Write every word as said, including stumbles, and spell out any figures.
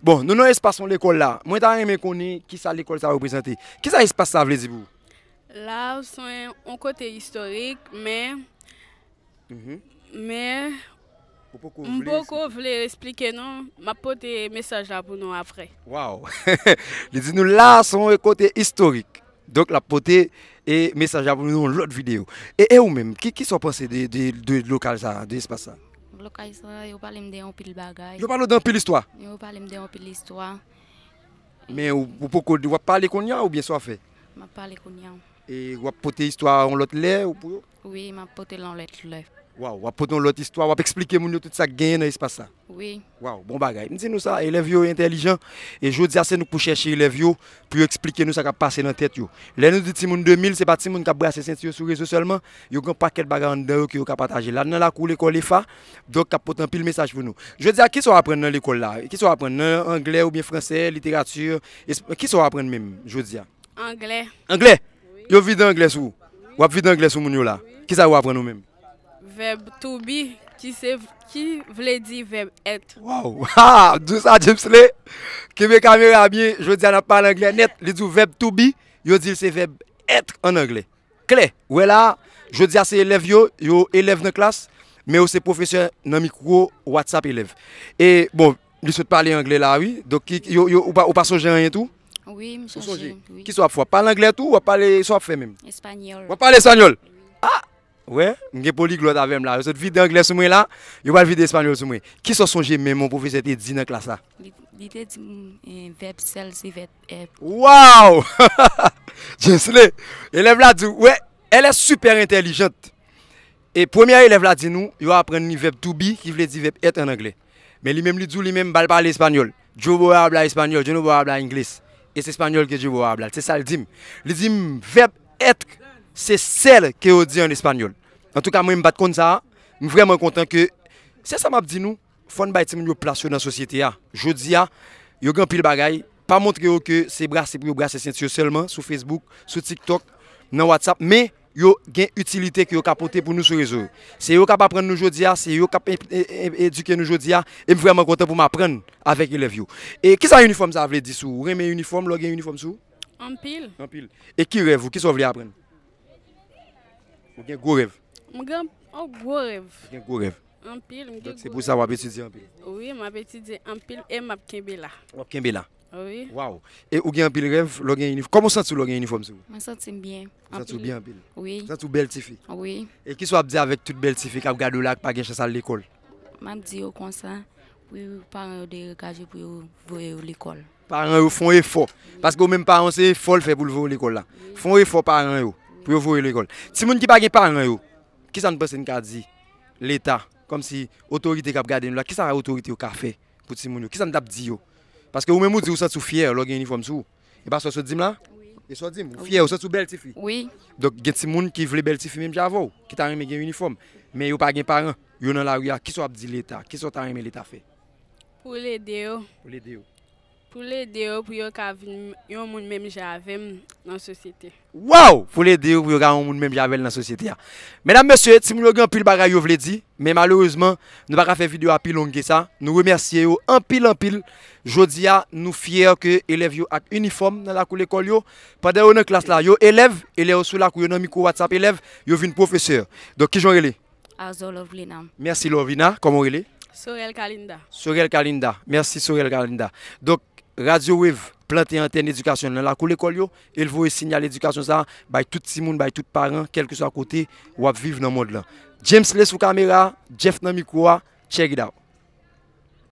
Bon, nou nan espas yon lekòl la. Mwen ta renmen konnen kisa lekòl sa reprezante. Kisa espas sa vle di pou ou? La, se yon, yon kote istorik, men, men, Ou poko m vle poko vle esplike non. M ap pote mesaj la pou nou apre. Waw! Li di nou la, se yon kote istorik. Donk, l ap pote e mesaj la pou nou nan yon lòt videyo. E, e ou menm, ki, kisa w panse de, de, de lokal sa, de espas sa? Lokal sa, yo pale m de anpil bagay. Yo pale w de anpil istwa? Yo pale m de anpil istwa. Men ou, ou poko, w ap pale kounye a oubyen sa w ap fè? M ap pale kounye a. E w ap pote istwa a yon lòt lè ou pou yo? Wi, m ap pote l yon lòt lè. Waw, w ap pote yon lòt istwa, w ap eksplike moun yo tout sa k genyen nan espas sa. Wi. Waw, bon bagay. M di nou sa, elèv yo entèlijan. E jodi a, se nou k pou chèche elèv yo, pou yo eksplike nou sa k ap pase nan tèt yo. Lè nou di timoun de mil, se pa timoun k ap brase senti yo sou rezo sèlman. Yo gen yon pakèt bagay anndan yo ke yo ka pataje. La, nan lakou lekòl EFA, donk k ap pote anpil mesaj pou nou. Jodi a, kisa w aprann nan lekòl la? Kisa w aprann nan anglè oubyen fransè, literati, es-, kisa w aprann menm jodi a? Anglè. Anglè? Yo vide anglè sou ou. W ap vide anglè sou moun yo la. Kisa yo aprann ou menm? Vèb to be, ki se, ki vle di vèb èt. Waw! Ha! Di sa, Jamesley! Kenbe kamera byen. Jodi a, n ap pale anglè nèt. Li di w vèb to be, yo di l se vèb èt an anglè. Klè. Ou wè la, jodi a se elèv yo, yo elèv nan klas, men yo se pwofesè nan mikwo WhatsApp elèv. E, bon, li sot pale anglè la, wi. Donk, ki, yo, yo, ou pa, ou pa sonje anyen tou? Wi, m sonje, wi. Kisa w ap fè? W ap pale anglè tou? W ap pale, sa w ap fè menm? Espanyòl. W ap pale espanyòl? Ah! Wè, m gen poliglòt avè m la. Yo sot vide anglè sou mwen la, yo pral vide espanyòl sou mwen. Kisa w sonje menm yon pwofesè te di nan klas la? Li, li te di m, eh, vèb sèl se vèb èt. Waw! Jamesley, elèv la di, wè, elle est super intelligente. E premyè elèv la di nou, yo aprann li vèb to be, ki vle di vèb èt an anglè. Men li menm, li di w li menm, ba l pale espanyòl. Yo bo a habla español, yo no puedo hablar inglés. Es español que yo voy a hablar. Se sa l di m. Li di m, vèb èt, se sèl ke yo di an espanyòl. Antouka, mwen, m pa t konn sa a. M vrèman kontan ke, se sa m ap di nou, fò n bay timoun yo plas yo nan sosyete a. Jodi a, yo gen anpil bagay. Pa montre yo ke se brase pou yo brase senti yo sèlman sou Facebook, sou TikTok, nan WhatsApp, men yo gen itilite ke yo ka pote pou nou sou rezo yo. Se yo k ap aprann nou jodi a, se yo k ap e-, e-, e-, edike nou jodi a, e m vrèman kontan pou m aprann avèk elèv yo. E kisa inifòm sa a vle di sou ou? Ou renmen inifòm, lè w gen inifòm sou ou? Anpil. Anpil. E ki rèv ou? Kisa w vle aprann? Ou gen gwo rèv? M gen yon gwo rèv. Ou gen gwo rèv. Anpil, m gen gwo rèv. Donk, se pou sa w ap etidye anpil? Wi, m ap etidye anpil e m ap kenbe la. W ap kenbe la? Wi. Waw! E ou gen anpil rèv lè w gen inif-, kòman w santi w lè w gen inifòm sou ou? Mwen santi m byen. Ou santi w byen anpil? Wi. Ou santi w bèl tifi? Wi. E kisa w ap di avèk tout bèl tifi k ap gade w la k pa gen chans al lekòl? M ap di yo konsa, pou paran yo degaje pou yo voye yo lekòl. Paran yo fè yon efò. Paske ou menm paran w se efò l fè pou l voye w lekòl la. Fè yon efò paran yo, pou yo voye w lekòl. Timoun ki pa gen paran yo, kisa n panse n ka di Leta, kòmsi otorite k ap gade nou la, kisa otorite yo ka fè pou timoun yo? Kisa n t ap di yo? Paske ou menm ou di ou santi w fyè lè w gen inifòm sou ou. E pa sa w sot di m la? Wi. E sa w di m? Ou fyè, ou santi w bèl tifi? Wi. Donk, gen timoun ki vle bèl tifi menm jan avè w, ki ta renmen gen inifòm, men yo pa gen paran, yo nan lari a. Kisa w ap di Leta? Kisa w ta renmen Leta fè? Pou l ede yo. Pou l ede yo. Pou l ede yo, pou yo ka vin yon moun menm jan avè m nan sosyete. Waw! Pou l ede yo, pou yo ka yon moun menm jan avè l nan sosyete a. Medam, mesye, timoun yo gen anpil bagay yo vle di, men malerezman, nou pa ka fè videyo a pi long ke sa. Nou remèsye yo anpil, anpil. Jodi a, nou fyè ke elèv yo ak inifòm nan lakou lekòl yo. Pandan yo nan klas la, yo elèv, e lè yo sou lakou, yo nan mikwo WhatsApp elèv, yo vin pwofesè. Donk, kijan w rele? Azor Lovlina. Mèsi, Lovina. Kòman w rele? Sorel Kalinda. Sorel Kalinda. Mèsi, Sorel Kalinda. Donk, Radio Wave plante antèn edikasyon nan lakou lekòl yo, e l voye siyal edikasyon sa a bay tout timoun, bay tout paran, kèlkeswa kote w ap viv nan mond lan. Jamesley sou kamera, Jeff nan mikwo a, check it out.